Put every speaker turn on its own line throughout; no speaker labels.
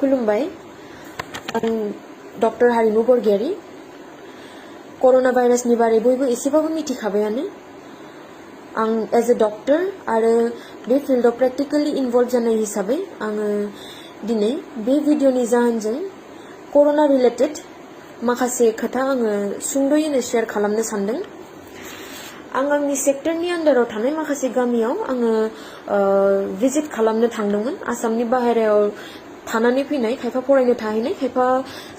खुलुमबाय आं डक्टर हारिमु बरगयारी कर'ना भाइरासनि बारै बयबो एसेबाबो मिथिखाबायानो आं एज ए डक्टर आरो बे फिल्डआव प्रेक्टिकली इनभल्व जानाय हिसाबै आङो दिनै बे भिडिअनि जाहोनजों कर'ना रिलेटेड माखासे खोथा आङो सुंद'यैनो शेयार खालामनो सानदों आं आंनि सेक्टरनि आन्डाराव थानाय माखासे गामियाव आङो भिजिट खालामनो थांदोंमोन आसामनि बाहेरायाव थानानै फैनाय खायफा फरायनो थाहैनाय खायफा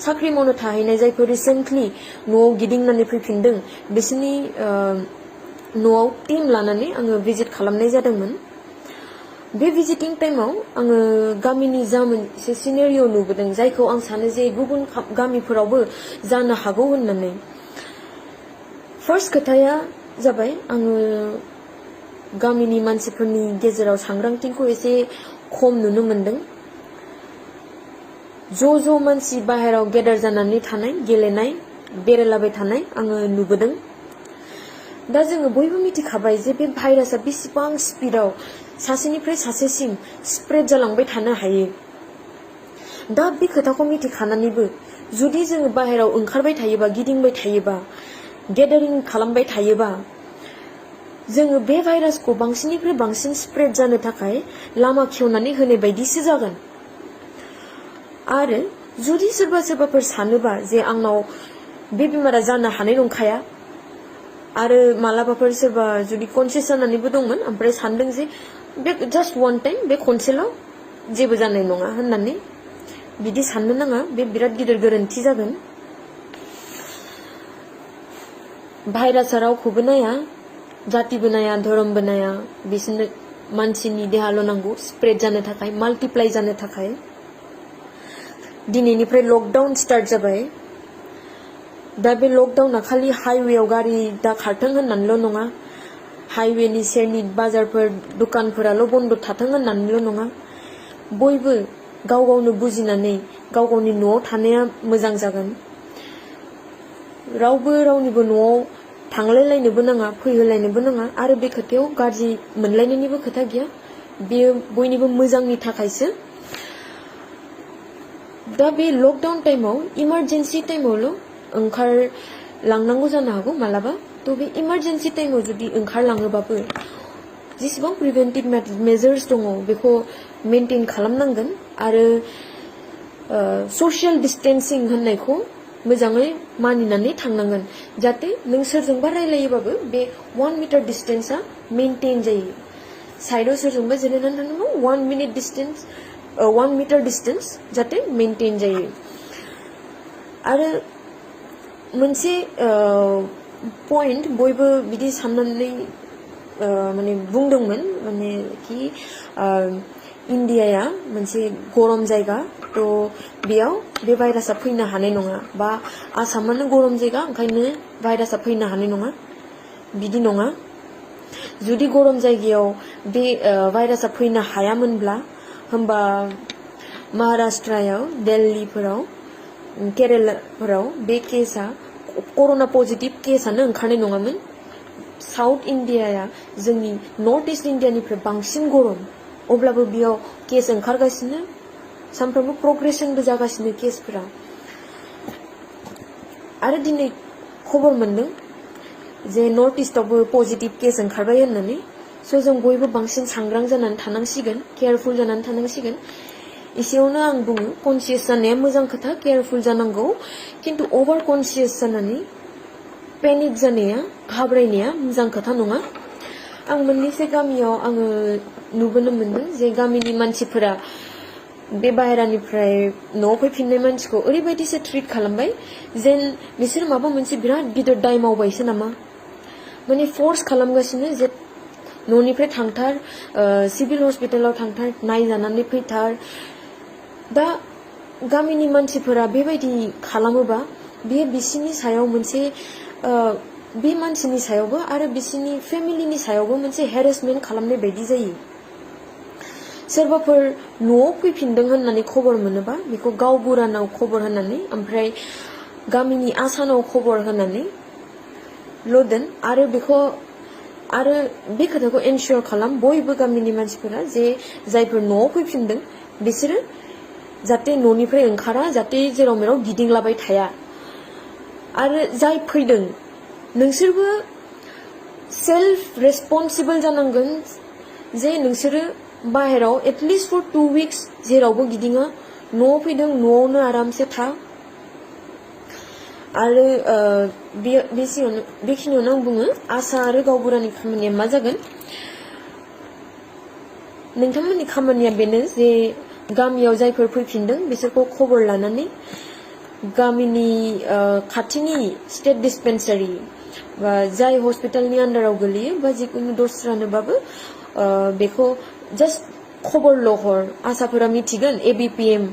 साख्रि मावनो थाहैनाय जायफोर रिसेन्टलि न'आव गिदिंनानै फैफिनदों बिसोरनि न'आव टीम लानानै आङो भिजिट खालामनाय जादोंमोन बे भिजिटिं टाइमाव आङो गामिनि जा मोनसे सिनेरिय' नुबोदों जायखौ आं सानो जे गुबुन गामिफोरावबो जानो हागौ होननानै फार्स्ट खोथाया जाबाय आङो गामिनि मानसिफोरनि गेजेराव सांग्रांथिखौ एसे खम नुनो मोनदों ज' मानसि बाहेराव गेदार जानानै थानाय गेलेनाय बेरायलाबाय थानाय आङो नुबोदों दा जोङो बयबो मिथिखाबाय जे बे भाइरासआ बेसेबां स्पिडआव सासेनिफ्राय सासेसिम स्प्रेड जालांबाय थानो हायो दा बे खोथाखौ मिथिखानानैबो जुदि जोङो बाहेराव ओंखारबाय थायोबा गिदिंबाय थायोबा गेदारिं खालामबाय थायोबा जोङो बे भाइरासखौ बांसिननिफ्राय बांसिन स्प्रेड जानो थाखाय लामा खेवनानै होनाय बायदिसो जागोन आरो जुदि सोरबाफोर सानोबा जे आंनाव बे बेमारा जानो हानाय नंखाया आरो मालाबाफोर सोरबा जुदि कनसियास जानानैबो दंमोन ओमफ्राय सानदों जे बे जास्ट वान टाइम बे खनसेल' जेबो जानाय नङा होननानै बिदि साननो नाङा बे बिराद गिदिर गोरोन्थि जागोन भाइरासआ रावखौबो नाया जातिबो नाया धोरोमबो नाया बिसोरनो मानसिनि देहाल' नांगौ स्प्रेड जानो थाखाय माल्टिप्लाइ जानो थाखाय दिनैनिफ्राय लकडाउन स्टार्ट जाबाय दा बे लकडाउना खालि हाइवेआव गारि दा खारथों होननानैल' नङा हाइवेनि सेरनि बाजारफोर दखानफोराल' बन्द थाथों होननानैल' नङा बयबो गाव गावनो बुजिनानै गाव गावनि न'आव थानाया मोजां जागोन रावबो रावनिबो न'आव थांलायलायनोबो नाङा फैहोलायनोबो नाङा आरो बे खोथायाव गाज्रि मोनलायनायनिबो खोथा गैया बेयो बयनिबो मोजांनि थाखायसो दा बे लकडाउन टाइमाव इमारजेन्सि टाइमावल' ओंखारलांनांगौ जानो हागौ मालाबा थ' बे इमारजेन्सि टाइमाव जुदि ओंखारलाङोबाबो जेसेबां प्रिभेन्टिभ मेजार्स दङ बेखौ मेनटेन खालामनांगोन आरो ससियेल डिस्टेन्सिं होननायखौ मोजाङै मानिनानै थांनांगोन जाहाथे नों सोरजोंबा रायलायोबाबो बे 1 मिटार डिस्टेन्सआ मेनटेन जायो साइडआव सोरजोंबा जिरायनानै थानांगौ 1 मिटार डिस्टेन्स जाहाथे मेनटेन जायो आरो मोनसे पइन्ट बयबो बिदि साननानै माने बुंदोंमोन माने कि इन्डियाया मोनसे गरम जायगा थ' बेयाव बे भाइरासआ फैनो हानाय नङा बा आसामानो गरम जायगा ओंखायनो भाइरासआ फैनो हानाय नङा बिदि नङा जुदि गरम जायगायाव बे भाइरासआ फैनो हायामोनब्ला होमबा महाराष्ट्रायाव दिल्लीफोराव केरेलाफोराव बे केसआ कर'ना पजिटिभ केसआनो ओंखारनाय नङामोन साउथ इन्डियाया जोंनि नर्थ इस्ट इन्डियानिफ्राय बांसिन गरम अब्लाबो बेयाव केस ओंखारगासिनो सानफ्रोमबो प्रग्रेसनबो जागासिनो केसफोरा आरो दिनै खबर मोनदों जे नर्थ इस्टआवबो पजिटिभ केस ओंखारबाय होननानै स' जों बयबो बांसिन सांग्रां जानानै थानांसिगोन केयारफुल जानानै थानांसिगोन एसेयावनो आं बुङो कनसियास जानाया मोजां खोथा केयारफुल जानांगौ खिन्थु अभार कनसियास जानानै पेनिक जानाया घाबरायनाया मोजां खोथा नङा आं मोननैसो गामियाव आङो नुबोनो मोनदों जे गामिनि मानसिफोरा बे बाहेरानिफ्राय न'आव फैफिननाय मानसिखौ ओरैबायदिसो ट्रिट खालामबाय जेन बिसोर माबा मोनसे बिराद गिदिर दाय मावबायसो नामा माने फर्स खालामगासिनो जे न'निफ्राय थांथार सिभिल हस्पिटालाव थांथार नायजानानै फैथार दा गामिनि मानसिफोरा बेबायदि खालामोबा बेयो बिसिनि सायाव मोनसे बे मानसिनि सायावबो आरो बिसिनि फेमिलिनि सायावबो मोनसे हेरेसमेन्ट खालामनाय बायदि जायो सोरबाफोर न'आव फैफिनदों होननानै खबर मोनोबा बेखौ गावबुरानाव खबर होनानै ओमफ्राय गामिनि आसानाव खबर होनानै ल'दोन आरो बेखौ आरो बे खोथाखौ एनश्योर खालाम बयबो गामिनि मानसिफोरा जे जायफोर न'आव फैफिनदों बिसोरो जाहाथे न'निफ्राय ओंखारा जाहाथे जेराव मेराव गिदिंलाबाय थाया आरो जाय फैदों नोंसोरबो सेल्फ रेसपन्सिबल जानांगोन जे नोंसोरो बाहेराव एटलिस्ट फर 2 weeks जेरावबो गिदिङा न'आव फैदों न'आवनो आरामसे था आरो बेखिनियावनो आं बुङो आशा आरो गावबुरानि खामानिया मा जागोन नोंथांमोननि खामानिया बेनो जे गामियाव जायफोर फैफिनदों बिसोरखौ खबर लानानै गामिनि खाथिनि स्टेट डिस्पेन्सारि बा जाय हस्पिटालनि आन्डाराव गोलैयो बा जिकुनु दस्रानोबाबो बेखौ जास्ट खबरल' हर आसाफोरा मिथिगोन ABPM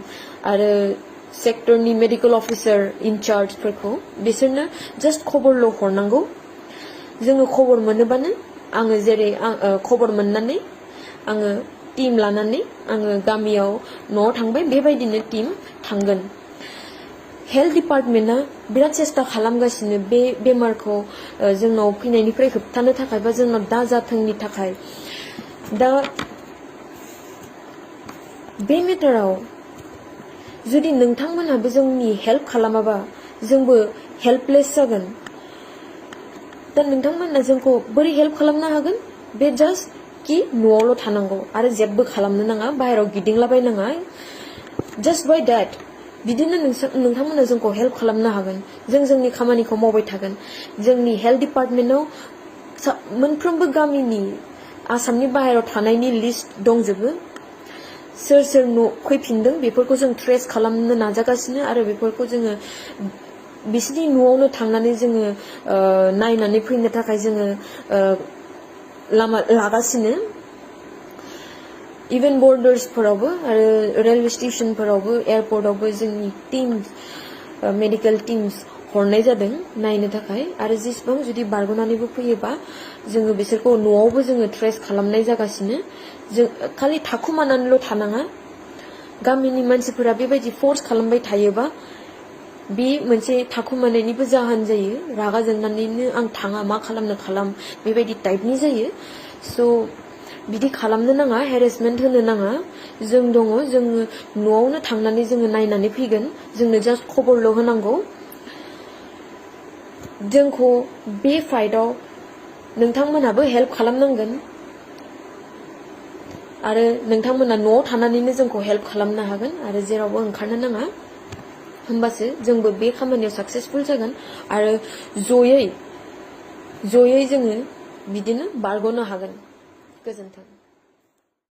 आरो सेक्टरनि मेडिकेल अफिसार इनचार्जफोरखौ बिसोरनो जास्ट खबरल' हरनांगौ जोङो खबर मोनोबानो आङो जेरै खबर मोननानै आङो टीम लानानै आङो गामियाव न'आव थांबाय बेबायदिनो टीम थांगोन हेल्थ डिपार्टमेन्टआ बिराद सेस्ता खालामगासिनो बे बेमारखौ जोंनाव फैनायनिफ्राय होबथानो थाखाय बा जोंनाव दाजाथोंनि थाखाय दा बे मेटाराव जुदि नोंथांमोनहाबो जोंनि हेल्प खालामाबा जोंबो हेल्पलेस जागोन दा नोंथांमोना जोंखौ बोरै हेल्प खालामनो हागोन बे जास्ट कि न'आवल' थानांगौ आरो जेबो खालामनो नाङा बाहेराव गिदिंलाबायनाङा जास्ट बाय डेट बिदिनो नोंथांमोना जोंखौ हेल्प खालामनो हागोन जों जोंनि खामानिखौ मावबाय थागोन जोंनि हेल्थ डिपार्टमेन्टआव मोनफ्रोमबो गामिनि आसामनि बाहेराव थानायनि लिस्ट दंजोबो सोर सोर न' फैफिनदों बेफोरखौ जों ट्रेस खालामनो नाजागासिनो आरो बेफोरखौ जोङो बिसिनि न'आवनो थांनानै जोङो नायनानै फैनो थाखाय जोङो लामा लागासिनो इभेन बर्डार्सफोरावबो आरो रेलवे स्टेशनफोरावबो एयारपर्टआवबो जोंनि टीम्स मेडिकेल टीम्स हरनाय जादों नायनो थाखाय आरो जेसेबां जुदि बारग'नानैबो फैयोबा जोङो बिसोरखौ न'आवबो जोङो ट्रेस खालामनाय जागासिनो जों खालि थाखुमानानैल' थानाङा गामिनि मानसिफोरा बेबायदि फर्स खालामबाय थायोबा बे मोनसे थाखुमानायनिबो जाहोन जायो रागा जोंनानैनो आं थाङा मा खालामनो खालाम बेबायदि टाइपनि जायो स' बिदि खालामनो नाङा हेरेसमेन्ट होनो नाङा जों दङ जोङो न'आवनो थांनानै जोङो नायनानै फैगोन जोंनो जास्ट खबरल' होनांगौ जोंखौ बे फाइटआव नोंथांमोनहाबो हेल्प खालामनांगोन आरो नोंथांमोना न'आव थानानैनो जोंखौ हेल्प खालामनो हागोन आरो जेरावबो ओंखारनो नाङा होमबासो जोंबो बे खामानियाव साक्सेसफुल जागोन आरो जयै जोङो बिदिनो बारग'नो हागोन गोजोन्थों